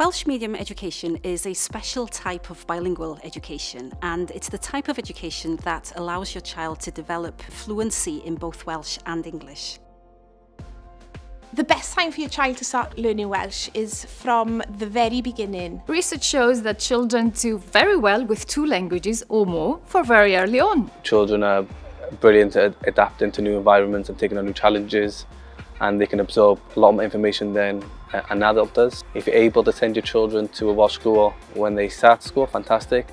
Welsh medium education is a special type of bilingual education and it's the type of education that allows your child to develop fluency in both Welsh and English. The best time for your child to start learning Welsh is from the very beginning. Research shows that children do very well with two languages or more for very early on. Children are brilliant at adapting to new environments and taking on new challenges and they can absorb a lot more information than an adult does. If you're able to send your children to a Welsh school when they start school, fantastic.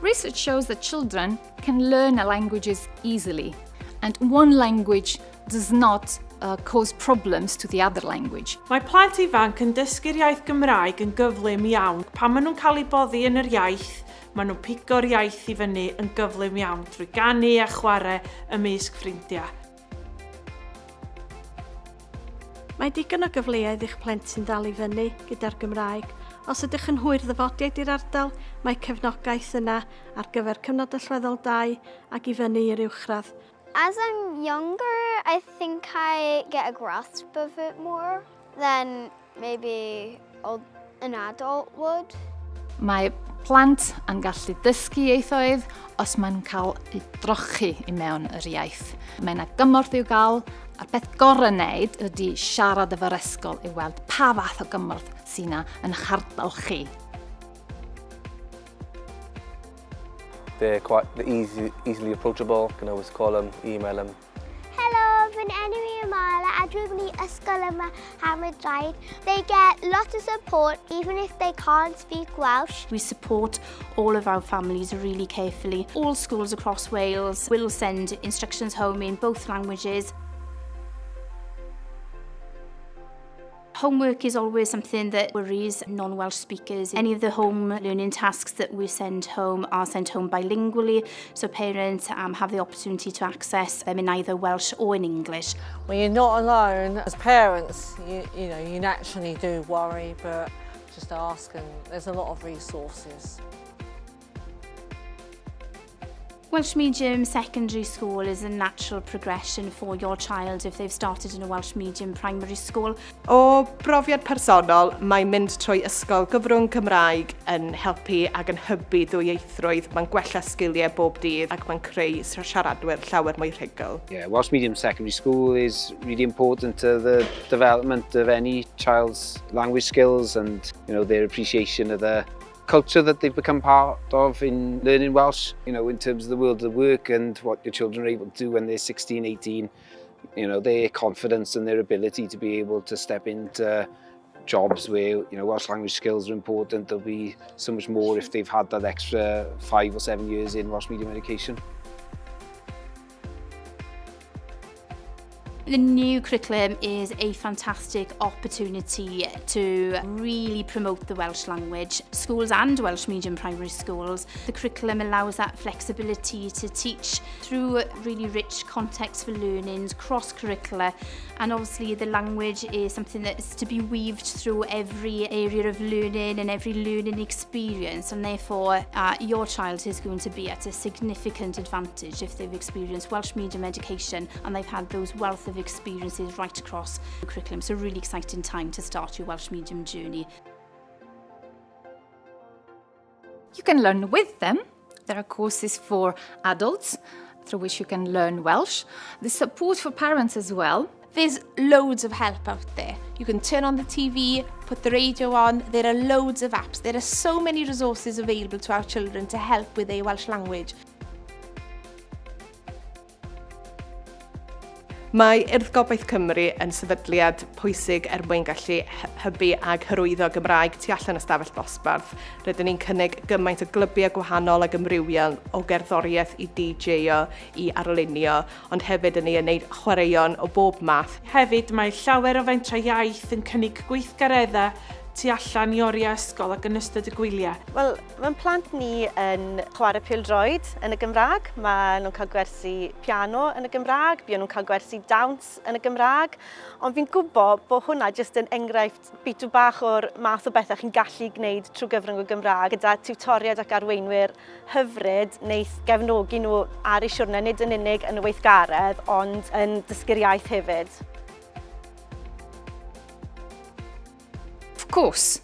Research shows that children can learn languages easily and one language does not uh, cause problems to the other language. Mae plant ifanc yn dysgu'r iaith Gymraeg yn gyflym iawn. Pan maen nhw'n cael eu boddi yn yr iaith, maen nhw'n pigo'r iaith i fyny yn gyflym iawn drwy ganu a chwarae ymysg ffrindiau. Mae digon o gyfleoedd i'ch plentyn ddal i fyny gyda'r Gymraeg. Os ydych yn hwyr ddyfodiaid i'r ardal, mae cefnogaeth yna ar gyfer cyfnod allweddol 2 ac i fyny i'r uwchradd. As I'm younger, I think I get a grasp of it more than maybe an adult would. Mae plant yn gallu dysgu ieithoedd os maen nhw'n cael eu drochi i mewn yr iaith. Mae yna gymorth i'w gael, a'r peth gorau wneud ydy siarad efo'r ysgol i weld pa fath o gymorth sy'n yna yn eich ardal chi. They're quite easy, easily approachable, you can always call them, email them. Helo, fy enw i yw Marla a dwi'n mynd i ysgol yma Hamadryaid. They get lots of support even if they can't speak Welsh. We support all of our families really carefully. All schools across Wales will send instructions home in both languages. Homework is always something that worries non-Welsh speakers. Any of the home learning tasks that we send home are sent home bilingually, so parents um, have the opportunity to access them in either Welsh or in English. When you're not alone, as parents, you, you know, you naturally do worry, but just ask and there's a lot of resources. Welsh medium secondary school is a natural progression for your child if they've started in a Welsh medium primary school. O brofiad personol, mae mynd trwy ysgol gyfrwng Cymraeg yn helpu ac yn hybu ddwyieithrwydd. Mae'n gwella sgiliau bob dydd ac mae'n creu siaradwyr llawer mwy rhugl. Yeah, Welsh medium secondary school is really important to the development of any child's language skills and you know their appreciation of the culture that they've become part of in learning Welsh, you know, in terms of the world of work and what your children are able to do when they're 16, 18, you know, their confidence and their ability to be able to step into jobs where, you know, Welsh language skills are important. There'll be so much more if they've had that extra five or seven years in Welsh medium education. The new curriculum is a fantastic opportunity to really promote the Welsh language. Schools and Welsh medium primary schools. The curriculum allows that flexibility to teach through really rich context for learning, cross-curricular, and obviously the language is something that's to be weaved through every area of learning and every learning experience, and therefore uh, your child is going to be at a significant advantage if they've experienced Welsh medium education and they've had those wealth of experiences right across the curriculum. So a really exciting time to start your Welsh medium journey. You can learn with them. There are courses for adults through which you can learn Welsh. There's support for parents as well. There's loads of help out there. You can turn on the TV, put the radio on. There are loads of apps. There are so many resources available to our children to help with their Welsh language. Mae Urdd Gobaith Cymru yn sefydliad pwysig er mwyn gallu hybu ag hyrwyddo Gymraeg tu allan ystafell ddosbarth. Rydyn ni'n cynnig gymaint o glybiau gwahanol ag amrywiol o gerddoriaeth i DJ-o, i arlunio, ond hefyd yn ni yn gwneud chwaraeon o bob math. Hefyd, mae llawer o fentrau iaith yn cynnig gweithgareddau tu allan i oriau ysgol ac yn ystod y gwyliau. Wel, mae'n plant ni yn chwarae pêl-droed yn y Gymraeg, maen nhw'n cael gwersi piano yn y Gymraeg, buon nhw'n cael gwersi dawns yn y Gymraeg, ond fi'n gwybod bod hwnna jyst yn enghraifft bitw bach o'r math o bethau chi'n gallu gwneud trwy gyfrwng y Gymraeg gyda tiwtoriaid ac arweinwyr hyfryd wneith gefnogi nhw ar eu siwrne, nid yn unig yn y weithgaredd, ond yn dysgu'r iaith hefyd. course,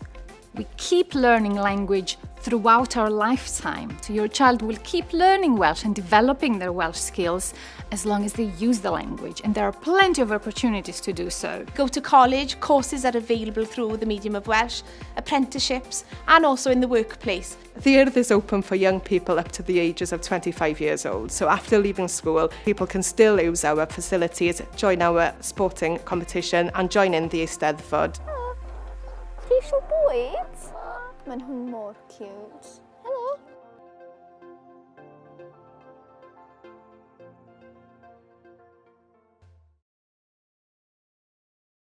we keep learning language throughout our lifetime. So your child will keep learning Welsh and developing their Welsh skills as long as they use the language. And there are plenty of opportunities to do so. Go to college, courses are available through the medium of Welsh, apprenticeships, and also in the workplace. The Urdd is open for young people up to the ages of 25 years old. So after leaving school, people can still use our facilities, join our sporting competition and join in the Eisteddfod. Ti eisiau bwyd? Maen nhw'n mor cute.